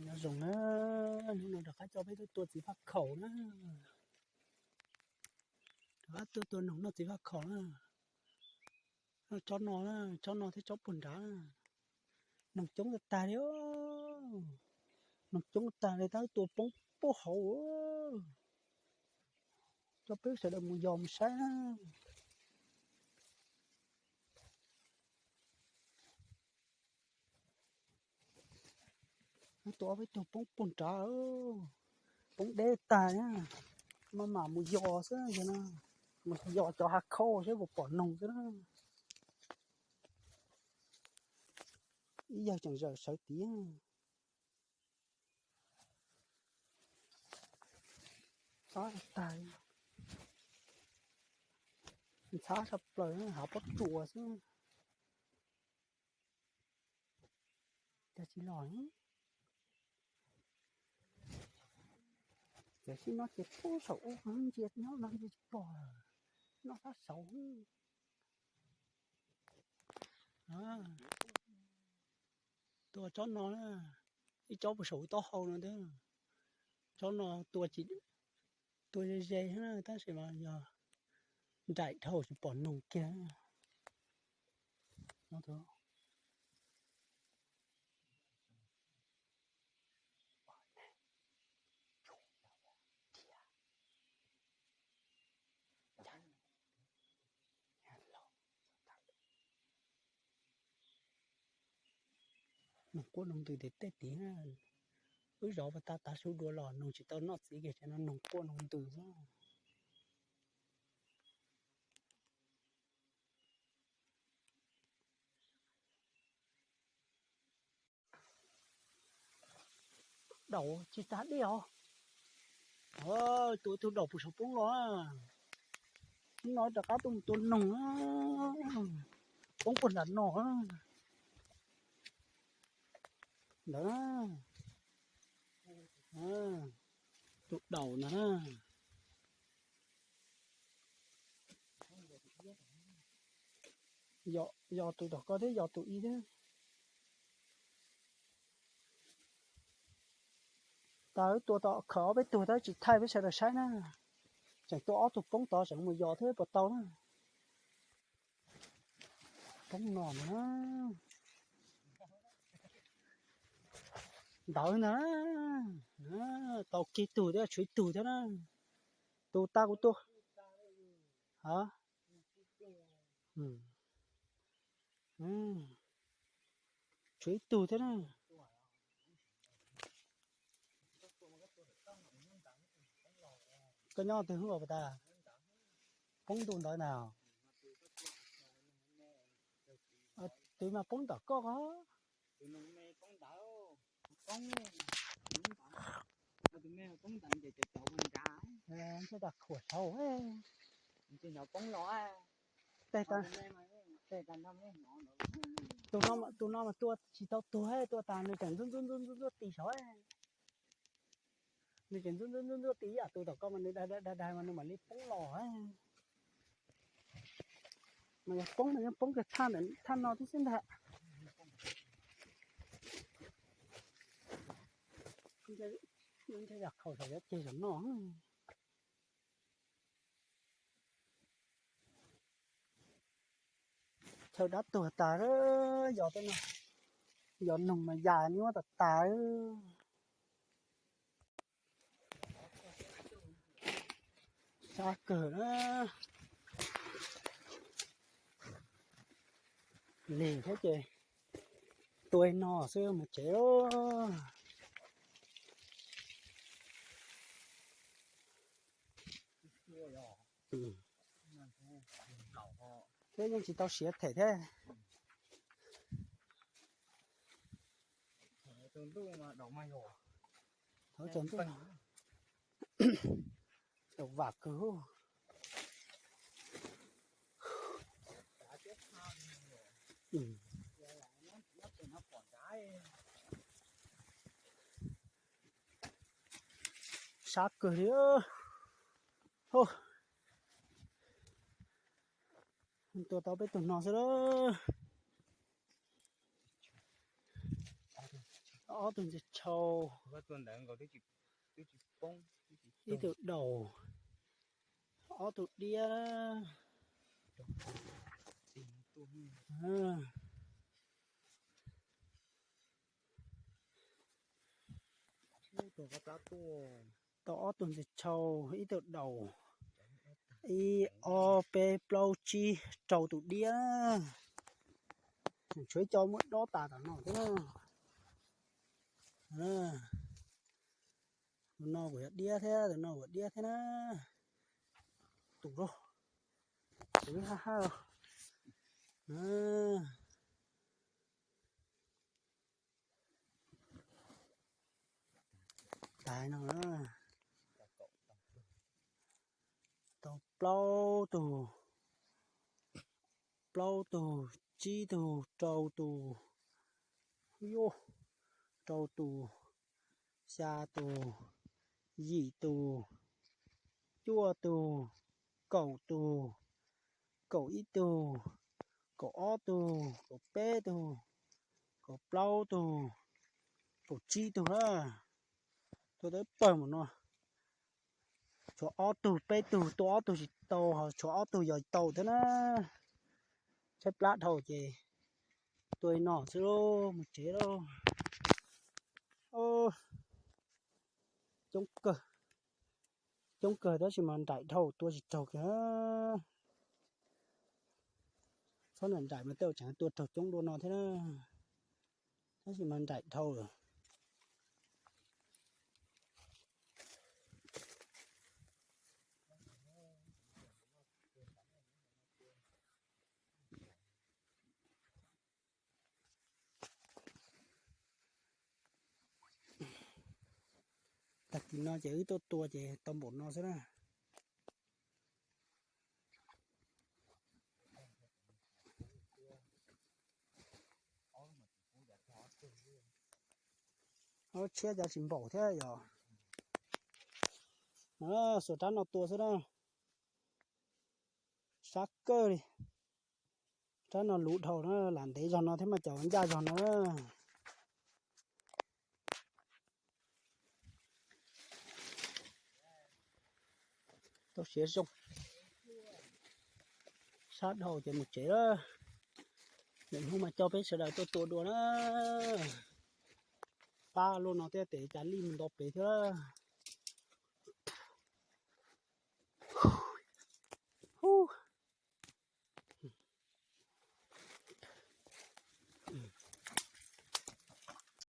Nyob zoo na, hnub no rov qab coj peb tuaj tua txiv faj khaum na. Rov qab tuaj tua noog noj txiv faj khaum na. Noj tsob no na, tsob no thiab tsob puag nrad. Noog coob tag tag li, noog coob tag li tab tua poob puag hauv. Coj peb sawv daws mus yos mus saib na. Tua ob peb tug poob puag nrad, poob deb tag, maj mam mus yos xwb no, mus yos cov hav khauj seb puas pom noog xwb na. Ib yawg tseem zawm sawv tid. Tag, ntxhab sab plaws hav pob tsuas xwb. Cas tsis los li? Txawm sib nyob ces pub saum ub ntsia nyob no ntsia tsis pom, noj sab saud. Tua tsob no na, ib tsob puag saum taub hau no, tsob no tua tsis, tua ze ze thiab tab sis mas yog nraim dhau tsis pom noog kiag. Noog quaj noog ntws tim tej tid na. Wb zov pas tas tav su dua los noog tsis tau noj txiv kiag, ces no noog quaj noog ntws xwb. Daum tsis tas dej os. Tua ib tug daum puag saum poob los. Hnub no rov qab tuaj mus tua noog. Poob puag nram no ntawd. Tus daum ntawd na. Yog tus tom koj thiab yog tus ib thiab. Tas wb tua tau khawm ob peb tug tab tsis thaij peb sawv daws saib na. Tseem tua ob tug poob tod tseem mus yos thiab puas tau na. Poob no na. Ntawd na. Tau kiag tug thiab tshuav ib tug thiab na. Tus tag kuv tua. Tshuav ib tug thiab na. Koj nyob twg hwb puas tas? Poob ntu ntawd na. Twb mas poob ntawm koj os. Ntshai tas khuam saud. Tus no mas tua tsis tau tuag, tua tas nws tseem ntxuaj ntxuaj ntxuaj ntxuaj tis saud. Nws tseem ntxuaj ntxuaj ntxuaj ntxuaj tis ib yam tus tom koj mas nws dag dag dag mas nws mam li poob los. Mas yog poob no yeej poob kiag thaj no tib xwb ntag. Ntshe yam khaum saum yuav ceg saum no. Chaw dab tuag tas, yos tej no, yos noog mas yam li muab tas tas. Sab kawg na. Lig thiab ces tua no xwb mus tsev. Thiab yeej tsis tau siav them thiab. Thaum tsaus ntuj, tau vam kawg. Sab kawg li. Tua tau peb tug no xwb lawm. Ob tug ntxhia tshau, ib tug daus, ob tug diab. Tau ob tug ntxhia tshau, ib tug daus, ib ob peb plaub tsib rau tus diab. Tshuav ib co muab dob tas tom no thiab na. Tus no kuj yog diab thiab, tus no kuj diab thiab na. Tus, tus hab hab. Tas no, tau plaub tug, plaub tug, tsib tug, rau tus, rau tus, xya tus, yim tus, cuaj tus, kaum tus, kaum ib tug, kaum ob tug, kaum peb tug, kaum plaub tug, kaum tsib tug na. Tuaj tau pawg mus no. Tshuav ob tug peb tug, tua ob tug tsis tau, ho tshuav ob tug yog tau thiab na. Tshaib plab dhau ces tua li no xwb lauj, mus tsev lauj. Coob kawg, coob kawg tab sis mas nraim dhau tua tsis raug kiag. Txhob nraim mas tej tseem tua raug coob dua no thiab na. Tab sis mas nraim dhau lawm. Tag kis no ces wb tuaj tua ces tau npaum no xwb na. Ob tshiab cas tsis npaum thiab yog. Xuas rab no tua xwb na. Sab kawg li. Rab no luv dhau na, lam ntev zog no thiab mas cov ncaj zog no. Tau siav zoo. Sab dhau ces mus tsev lawm. Lwm hnub mas coj peb sawv daws tuaj tua dua na. Pab luaj no thiab tes cas lij mus nto pem thiab.